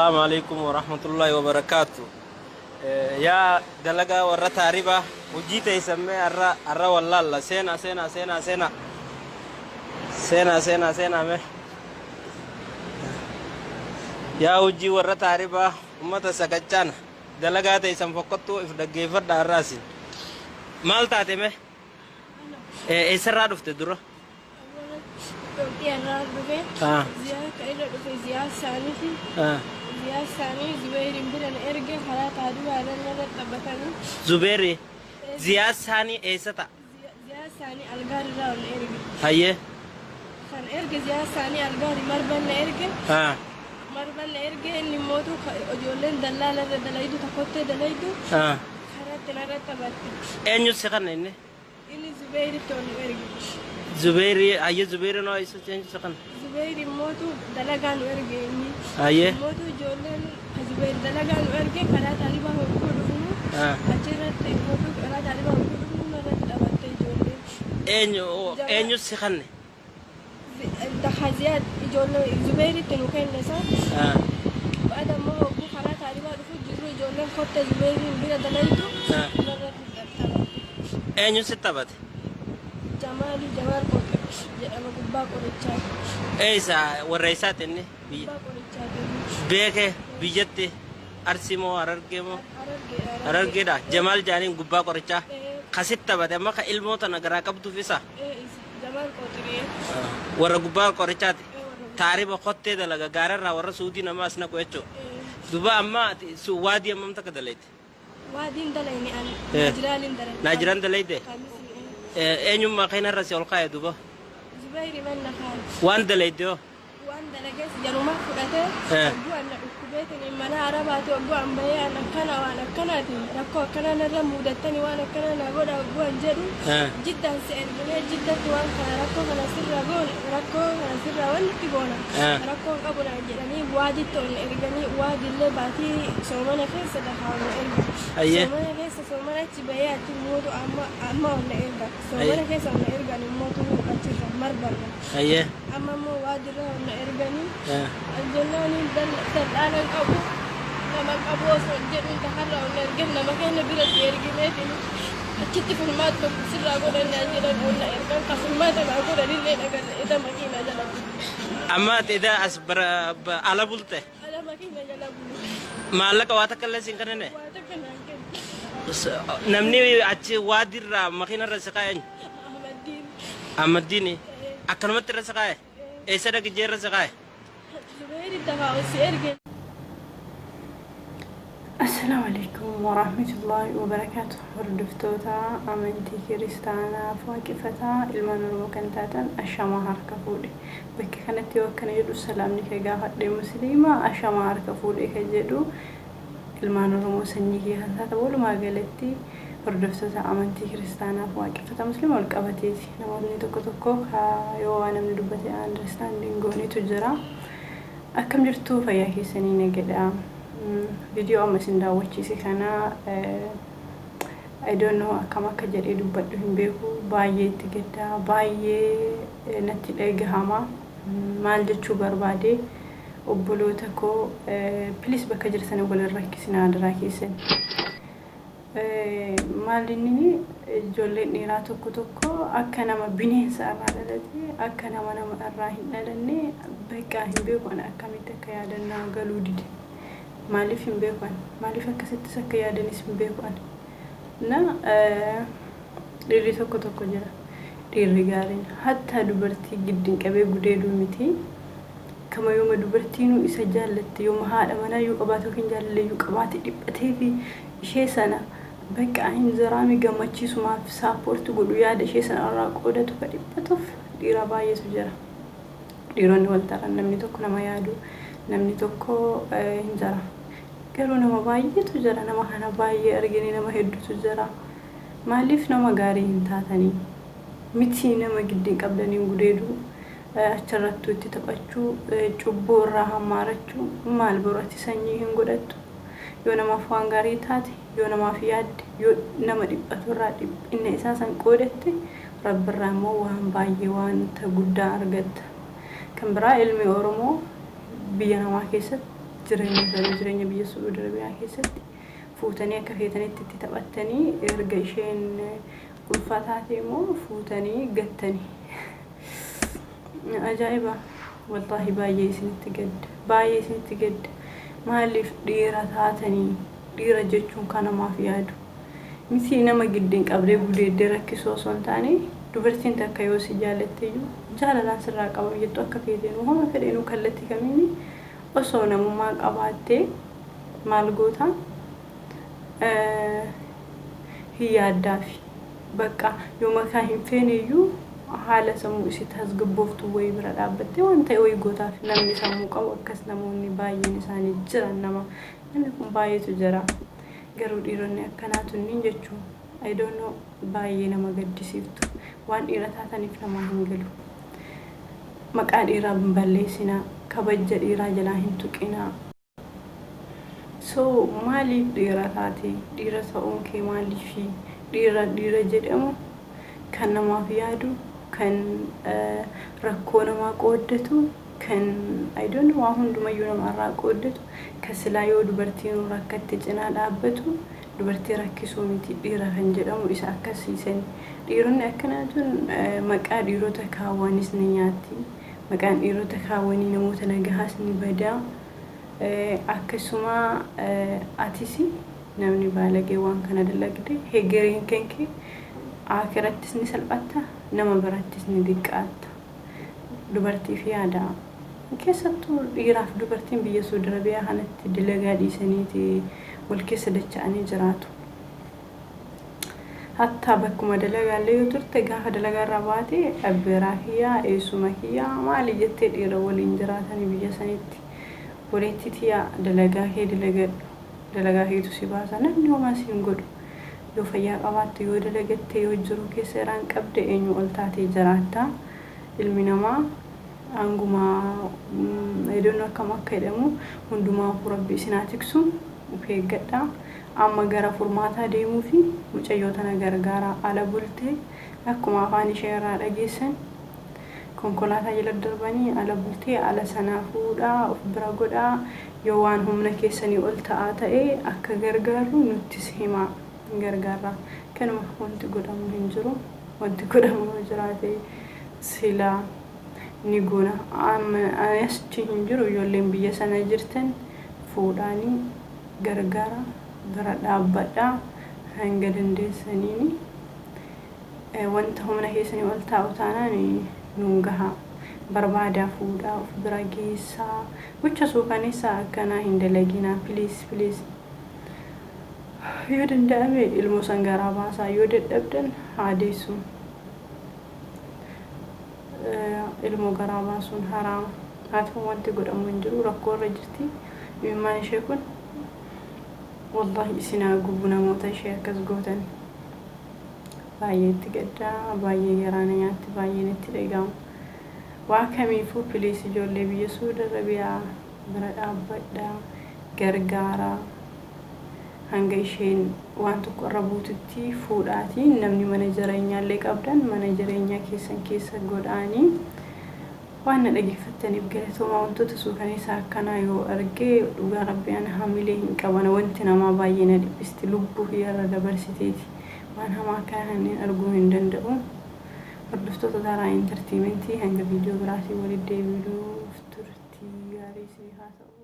Assalaamu alaikum warahmatullahi wabarakaatu. Yaa dalagaa warra taaribaa hojii teessan mee har'a har'a wallaalla seenaa seenaa seenaa seenaa seenaa seenaa seenaa mee yaa hojii warra taaribaa ummata sakachaana dalagaa teessan fokkottuu if dhaggeeffadha har'aasin maal taate mee eessarraa dhufte dura? Itoophiyaa irraa dhufe. Ziyaa ka irra dhufe ziyaa isaaniiti. Ziyaa isaanii Zubeeriin bira na erge karaa taadibaa irra narra taphatanii. Zubeeri ziyaa isaanii eessa ta'a? Ziyaa isaanii Algaar irraa ol na erge. Hayyee. Kan erge ziyaa isaanii Algaari Marban na erge. Marban na erge inni immootu ijoolleen dallaala irra dalaydu takkottee dalaydu karaatti narra taphatte. Eenyu si kanna inni? Inni Zubeyritti ol nu erge. Zubeyri hayyee Zubeyri noo isa eenyu si kanna? Zubeyri immootu dalagaa nu erge inni. Hayyee. Immootu ijoolleen ka Zubeyr dalagaa nu erge karaa Taalibaa hogguu dhufnu achirratti immootu karaa Taalibaa hogguu dhufnu nurratti taphatte ijoolleen. Eenyu eenyu si kanne? Ka Ziyaad ijoollee Zubeyritti nu kenne san. Ba'ada immoo hogguu karaa Taalibaa dhufu jirru ijoolleen kotte Zubeyriin bira dalaydu nurratti taphatte. Eenyu si taphate? Jamaali Jamaal Qoxir jedhama gubbaa qorichaa. Eessa warra eessaati inni? Biyya. Gubbaa qorichaati inni. Beeke biyyatti Arsii moo Harargee moo? Harargeedha. Harargeedha. Jamaal jaaniin gubbaa qorichaa. Ee. Kasitti taphate amma ka ilmoo tana garaa qabduuf isa. Ee isa. Jamaal Qoxiree. Warra gubbaa qorichaati. Ee warra gubbaa. Taariba kottee dalaga gaararraa warra Suudii nama as naqu jechuudha. Ee. Duba amma ati waadii hammam takka dalayte? Waadiin dalayne an Eh. Naajiraaliin dalay. Naajiraan dalayte? Kamisni ee. Eenyummaa keenarra si ol kaa'e duba? Zubayri manna kaa'e. Waan dalayte hoo? Waan dalages jaruma fudhatee hogguu an na dhukkubeetiin mana arabaati hogguu an bahee an akkana waan akkanaati rakkoo akkanaa narra muudattani waan akkanaa na godha hogguu an jedhu jiddaan si erginee jiddatti waan kana rakkoo kana sirra goone rakkoo kana sirra wanni goona rakkoo hin qabu naan jedhanii waaditti ol na erganii waadillee baatii soomana keessa dafaa ol na erga soomana keessa soomana achi bahee achi mootu amma amma ol na erga soomana keessa ol na ergan immoo achirra marbarra. Amma immoo waadirra ol na erganii jennaani dal'aanan qabu nama qabu osoo hin jedhuun takarra ol na ergan nama keenya biratti ergineetiin achitti furmaata tokko sirraa godhannaa jedhan ol na ergan ka furmaata naa godhanillee dhagarre eda makiinaa jala bulu. Amma ati eda as bara ala bulte? Ala makiina jala bulu. Maallaqa waa takka illee siin kennine? Waa takka naan kenne. Namni achi waadirraa makiina irra si kaa'e eenyu? Ahmaddiin. Ahmaddiini. Akkanumatti irra si kaa'e? Eessa dhaqi jee irra si kaa'e? Zubeeyri dafaa ol si erge. Assalaamu Aleykum Warahmatullaahi Wabarakaatuh Hordoftoota amantii kiristaanaaf waaqeffataa ilmaan Oromoo kan taatan ashamaa harka fuudhe. Bakka kanatti yoo akkana jedhu salaamni ka gaafadhe musliima ashamaa harka fuudhe ka jedhu ilmaan Oromoo sanyii kiyya kan taatan walumaa galatti hordoftoota amantii kiristaanaaf waaqeffata muslima wal qabateeti. Namootni tokko tokko ka yoo waa namni dubbate understand hin goonetu jira. Akkam jirtu fayyaa keessanii nagadha. Viidiyoo amma isin daawwachiise kana I don't know akkam akka jedhee dubbadhu hin beeku baay'ee itti gadda baay'ee natti dhagahama maal jechuu barbaade obboloota koo please bakka jirtan wal hin rakkisinaa adaraa keessan. Maal inni ijoolleen dhiiraa tokko tokko akka nama bineensa irraa dhalate akka nama nama irraa hin dhalanne bakka hin beeku ani akkamitti akka yaadan naa galuu dide. Maaliif hin beeku ani maaliif akkasittis akka yaadanis hin beeku ani. Na dhiirri tokko tokko jira dhiirri gaariin hatta dubartii giddiin qabee gudeeduu miti. Kama yooma dubartiinuu isa jaallatte yooma haadha manaayyuu qabaate yookiin jaalalleeyyuu qabaate dhiphatee fi ishee sana bakka hin jiraami gammachiisumaaf support godhu yaada ishee sana irraa qoodatu ka dhiphatuuf dhiira baay'eetu jira. Dhiironni wal taran namni tokko nama yaadu namni tokko hin jira. Garuu nama baay'eetu jira nama kana baay'ee argine nama hedduutu jira. Maaliif nama gaarii hin taatanii? Miti nama giddiin qabdaniin gudeeduu achirrattuu itti taphachuu cubbuu irraa hammaarachuu maal boru ati sanyii hin godhattu yoo namaaf waan gaarii taate yoo namaaf yaadde yoo nama dhiphatu irraa dhiphinna isaa san qoodatte rabbirraa immoo waan baay'ee wanta guddaa argatta kan biraa ilmi oromoo biyya namaa keessatti Jireenya isaanii, jireenya biyya Su'uudi Arabiyaa keessatti fuutanii akka feetanitti itti taphattanii, erga isheen ulfa taate immoo fuutanii gattanii. Ajaa'iba! Wallaahi baay'ee isinitti gadda. Baay'ee isinitti gadda. Maaliif dhiira taatanii? Dhiira jechuun kan namaaf yaadu. Miti nama giddiin qabdee gudeeddee rakkisuu osoo hin taane, dubartiin takka yoo si jaalatte iyyuu, jaalalaan sirraa qabama jettu, akka feeteenuu, homa fedheenuu, kallattii kamiini osoo namummaa qabaattee maal goota? Hin yaaddaafi. Bakka yoo makaa hin feene iyyuu, haala sammuu isii tasgabbooftuu wayii bira dhaabbattee waan ta'e wayii gootaaf. Namni sammuu qabu akkas, namoonni baay'een isaanii jiran, namni kun baay'eetu jira. Garuu dhiironni akkanaa tunniin jechuun, I don't know, baay'ee nama gaddisiiftu. Waan dhiira taataniif namaa hin galu. Maqaa dhiiraa hin balleessinaa, kabaja dhiiraa jalaa hin tuqinaa. So maaliif dhiira taate? Dhiira ta'uun kee maaliifi? Dhiira dhiira jedhamu kan namaaf yaadu, kan rakkoo namaa qooddatu, kan, I don't know, waa hundumayyuu namarraa qooddatu, kan silaa yoo dubartiin rakkatte cinaa dhaabbatu, dubartii rakkisuu miti dhiira kan jedhamu isa akkasiisan. Dhiironni akkanaa tun maqaa dhiirota kaawwanis ni nyaatti. Maqaan dhiirota kaawwanii, namoota nagahaas ni badaa. Akkasuma atis namni baalagee waan kana dalagde, hegereen kan kee akirattis ni salphatta, nama birattis ni xiqqaatta. Dubartiif yaada. Keessattuu dhiiraaf dubartiin biyya Saudi Arabiyaa kanatti dalagaa dhiisaniiti wal keessa dacha'anii jiraatu. Hattaa bakkuma dalagaallee yoo turte, gaafa dalagaa irraa baate abbeeraa kiyyaa, eessuma kiyyaa, maali jettee dhiira waliin jiraatanii biyya sanitti. Obboleettii tiyyaa, dalagaa kee dalagadhu. Dalagaa keetu si baasa. Namni homaa si hin godhu. Yoo fayyaa qabaatte, yoo dalagatte, yoo jiru keessa irraan qabde, eenyu ol taatee jiraatta. Ilmi namaa hanguma idoon akkam akka jedhamu hundumaafuu Rabbi isin haa tiksu. Of eeggadha. Amma gara furmaataa deemuu fi mucayyoo tana gargaaraa. Ala bultee, akkuma afaan ishee irraa dhageessan, konkolaataa jala darbanii ala bultee. Ala sanaa fuudhaa of bira godhaa. Yoo waan humna keessanii ol ta'aa ta'e akka gargaarru nuttis himaa, gargaarra. Kanuma, wanti godhamu hin jiru. Wanti godhamu yoo jiraate silaa ni goona. Amma ani achi hin jiru. Ijoolleen biyya sana jirtan fuudhaanii gargaara, bira dhaabbadhaa hanga dandeessaniini. Wanta humna keessanii ol taa'u taanaan nuun gaha. Barbaadaa, fuudhaa of bira geessaa. Gocha suukaneessaa akkanaa hin dalaginaa, please, please. Yoo danda'ame ilmoo san garaa baasaa, yoo dadhabdan haa deessu. Ilmoo garaa baasuun haraama. Haa ta'u, wanti godhamu hin jiru, rakkoo irra jirti. Imimmaan ishee kun wallahi isin haa gubu, namoota ishee akkas gootan. Baay'ee itti gaddaa, baay'ee garaa na nyaatti, baay'een itti dhaga'ama. Waa kamiifuu please, ijoollee biyya Suudi Arabiyaa bira dhaabbadhaa, gargaaraa. Hanga isheen waan tokko irra buututti fuudhaatiin, namni mana jireenyaallee qabdan mana jireenyaa keessan keessa godhaanii. Waan na dhageeffattaniif galatoomaa. Wantoota suukaneessaa akkanaa yoo argee, dhugaa Rabbi, ana hamilee hin qabana. Wanti namaa baay'ee na dhiphisti, lubbuu kiyyarra dabarsiteeti. Waan hamaa akkana kanneen arguu hin danda'u. Hordoftoota Taaraa Entertainment, hanga viidiyoo biraatiin walitti deebinuuf turtii gaarii isinii haa ta'u.